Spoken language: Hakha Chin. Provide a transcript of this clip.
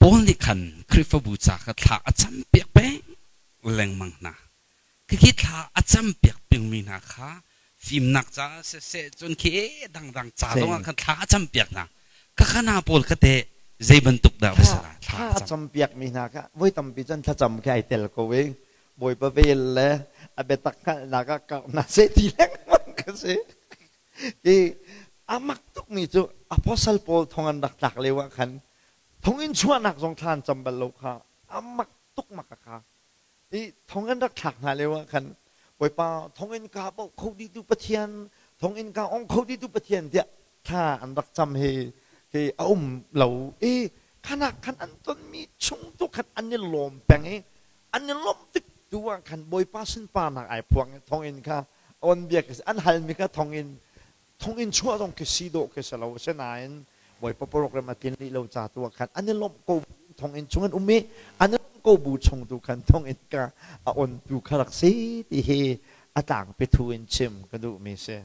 Paul nih khan Khrihfabu ca kha thla a campiak peng lengmang hna. Khikhi thla a campiak pengmi hna kha fimnak caah siseh cun khi dangdang ca zongah khan thla a campiak hna. Khakha hna pawl kha teh zei bantuk dah va si lai? Thla a campiakmi hna kha voi tampi cun thlacam khi ai tel ko i Bawipa vel le a biatak hngalhnak ah karh hna seh ti lengmang ka si. Hi a mak tukmi cu Apostle Paul thong an rak tlak lio ah khan thonginn chuahnak zong thla an cam bal lo kha a mak tuk mak a kha. I thong an rak thlak hna lio ah khan Bawipa thonginn ka boh kho dihtu Pathian, thonginn ka ong kho dihtu Pathian tiah thla an rak cam hi hi a um lo i khanak khan an tonmi chung tu khan an i lawm peng i an i lawmh tik tu ah khan Bawipa sunparnak ai phuang i thonginn kha on biak an halmi kha thonginn thonginn chuah zong khi si dawh khi si lo asinain Bawipa program a tlin rih lo ca tu ah khan an i lawmh ko thonginn chung an um i an i lawmh ko bu chung tu khan thonginn ka a on tu kha rak si ti hi a tlangpi thu in chim ka duhmi si.